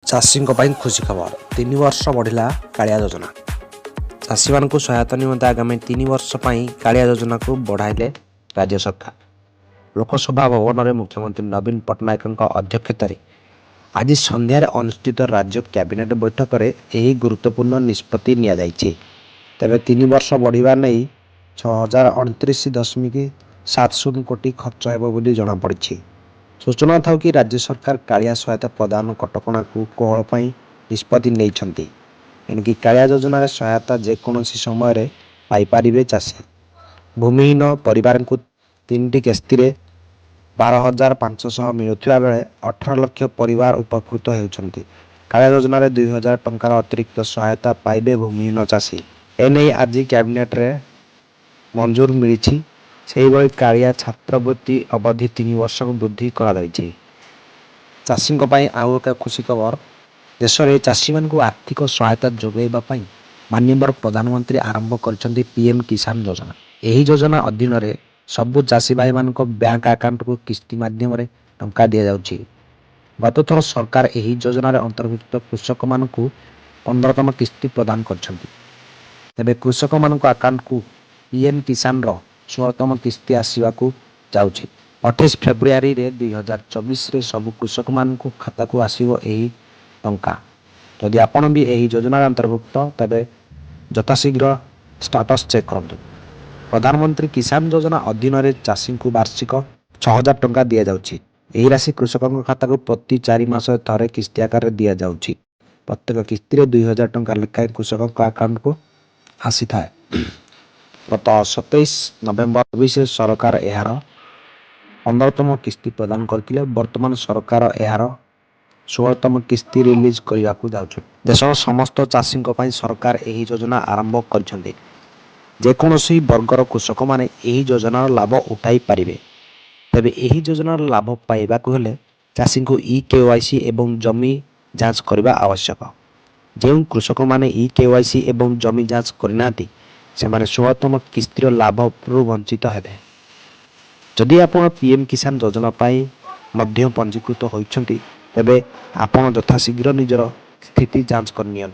ଚାଷୀଙ୍କ ପାଇଁ ଖୁସି ଖବର, 3 ବର୍ଷ ବଢ଼ିଲା କାଳିଆ ଯୋଜନା। ଚାଷୀମାନଙ୍କୁ ସହାୟତା ନିମନ୍ତେ ଆଗାମୀ 3 ବର୍ଷ ପାଇଁ କାଳିଆ ଯୋଜନାକୁ ବଢ଼ାଇଲେ ରାଜ୍ୟ ସରକାର। ଲୋକସେବା ଭବନରେ ମୁଖ୍ୟମନ୍ତ୍ରୀ ନବୀନ ପଟ୍ଟନାୟକଙ୍କ ଅଧ୍ୟକ୍ଷତାରେ ଆଜି ସନ୍ଧ୍ୟାରେ ଅନୁଷ୍ଠିତ ରାଜ୍ୟ କ୍ୟାବିନେଟ୍ ବୈଠକରେ ଏହି ଗୁରୁତ୍ୱପୂର୍ଣ୍ଣ ନିଷ୍ପତ୍ତି ନିଆଯାଇଛି। ତେବେ 3 ବର୍ଷ ବଢ଼ିବା ନେଇ 6029.70 କୋଟି ଖର୍ଚ୍ଚ ହେବ ବୋଲି ଜଣାପଡ଼ିଛି। ସୂଚନା ଥାଉ କି, ରାଜ୍ୟ ସରକାର କାଳିଆ ସହାୟତା ପ୍ରଦାନ କଟକଣାକୁ କୋହଳ ପାଇଁ ନିଷ୍ପତ୍ତି ନେଇଛନ୍ତି। ଏଣିକି କାଳିଆ ଯୋଜନାରେ ସହାୟତା ଯେକୌଣସି ସମୟରେ ପାଇପାରିବେ ଚାଷୀ। ଭୂମିହୀନ ପରିବାରଙ୍କୁ ତିନିଟି କିସ୍ତିରେ 12,500 ମିଳୁଥିବା ବେଳେ 18 ଲକ୍ଷ ପରିବାର ଉପକୃତ ହେଉଛନ୍ତି। କାଳିଆ ଯୋଜନାରେ 2000 ଟଙ୍କାର ଅତିରିକ୍ତ ସହାୟତା ପାଇବେ ଭୂମିହୀନ ଚାଷୀ। ଏନେଇ ଆଜି କ୍ୟାବିନେଟରେ ମଞ୍ଜୁର ମିଳିଛି। ସେହିଭଳି କାଳିଆ ଛାତ୍ରବୃତ୍ତି ଅବଧି 3 ବର୍ଷକୁ ବୃଦ୍ଧି କରାଯାଇଛି। ଚାଷୀଙ୍କ ପାଇଁ ଆଉ ଏକ ଖୁସି ଖବର। ଦେଶରେ ଚାଷୀମାନଙ୍କୁ ଆର୍ଥିକ ସହାୟତା ଯୋଗାଇବା ପାଇଁ ମାନ୍ୟବର ପ୍ରଧାନମନ୍ତ୍ରୀ ଆରମ୍ଭ କରିଛନ୍ତି ପିଏମ୍ କିଷାନ ଯୋଜନା। ଏହି ଯୋଜନା ଅଧୀନରେ ସବୁ ଚାଷୀ ଭାଇମାନଙ୍କ ବ୍ୟାଙ୍କ ଆକାଉଣ୍ଟକୁ କିସ୍ତି ମାଧ୍ୟମରେ ଟଙ୍କା ଦିଆଯାଉଛି। ଗତଥର ସରକାର ଏହି ଯୋଜନାରେ ଅନ୍ତର୍ଭୁକ୍ତ କୃଷକମାନଙ୍କୁ 15ତମ କିସ୍ତି ପ୍ରଦାନ କରିଛନ୍ତି। ତେବେ କୃଷକମାନଙ୍କ ଆକାଉଣ୍ଟକୁ ପିଏମ୍ କିଷାନର 16ତମ କିସ୍ତି ଆସିବାକୁ ଯାଉଛି। 28 ଫେବୃଆରୀରେ 2024ରେ ସବୁ କୃଷକମାନଙ୍କ ଖାତାକୁ ଆସିବ ଏହି ଟଙ୍କା। ଯଦି ଆପଣ ବି ଏହି ଯୋଜନାରେ ଅନ୍ତର୍ଭୁକ୍ତ, ତେବେ ଯଥାଶୀଘ୍ର ଷ୍ଟାଟସ୍ ଚେକ୍ କରନ୍ତୁ। ପ୍ରଧାନମନ୍ତ୍ରୀ କିଷାନ ଯୋଜନା ଅଧୀନରେ ଚାଷୀଙ୍କୁ ବାର୍ଷିକ 6000 ଟଙ୍କା ଦିଆଯାଉଛି। ଏହି ରାଶି କୃଷକଙ୍କ ଖାତାକୁ ପ୍ରତି 4 ମାସରେ ଥରେ କିସ୍ତି ଆକାରରେ ଦିଆଯାଉଛି। ପ୍ରତ୍ୟେକ କିସ୍ତିରେ 2000 ଟଙ୍କା ଲେଖାଏଁ କୃଷକଙ୍କ ଆକାଉଣ୍ଟକୁ ଆସିଥାଏ। ଗତ 27 ନଭେମ୍ବର 24ରେ ସରକାର ଏହାର 15ତମ କିସ୍ତି ପ୍ରଦାନ କରିଥିଲେ। ବର୍ତ୍ତମାନ ସରକାର ଏହାର 16ତମ କିସ୍ତି ରିଲିଜ୍ କରିବାକୁ ଯାଉଛନ୍ତି। ଦେଶର ସମସ୍ତ ଚାଷୀଙ୍କ ପାଇଁ ସରକାର ଏହି ଯୋଜନା ଆରମ୍ଭ କରିଛନ୍ତି। ଯେକୌଣସି ବର୍ଗର କୃଷକମାନେ ଏହି ଯୋଜନାର ଲାଭ ଉଠାଇ ପାରିବେ। ତେବେ ଏହି ଯୋଜନାର ଲାଭ ପାଇବାକୁ ହେଲେ ଚାଷୀଙ୍କୁ ଇ କେୱାଇସି ଏବଂ ଜମି ଯାଞ୍ଚ କରିବା ଆବଶ୍ୟକ। ଯେଉଁ କୃଷକମାନେ ଇ କେୱାଇସି ଏବଂ ଜମି ଯାଞ୍ଚ କରିନାହାନ୍ତି, ସେମାନେ 16ତମ କିସ୍ତିର ଲାଭରୁ ବଞ୍ଚିତ ହେବେ। ଯଦି ଆପଣ ପିଏମ୍ କିଷାନ ଯୋଜନା ପାଇଁ ମଧ୍ୟ ପଞ୍ଜୀକୃତ ହୋଇଛନ୍ତି, ତେବେ ଆପଣ ଯଥାଶୀଘ୍ର ନିଜର ସ୍ଥିତି ଯାଞ୍ଚ କରିନିଅନ୍ତୁ।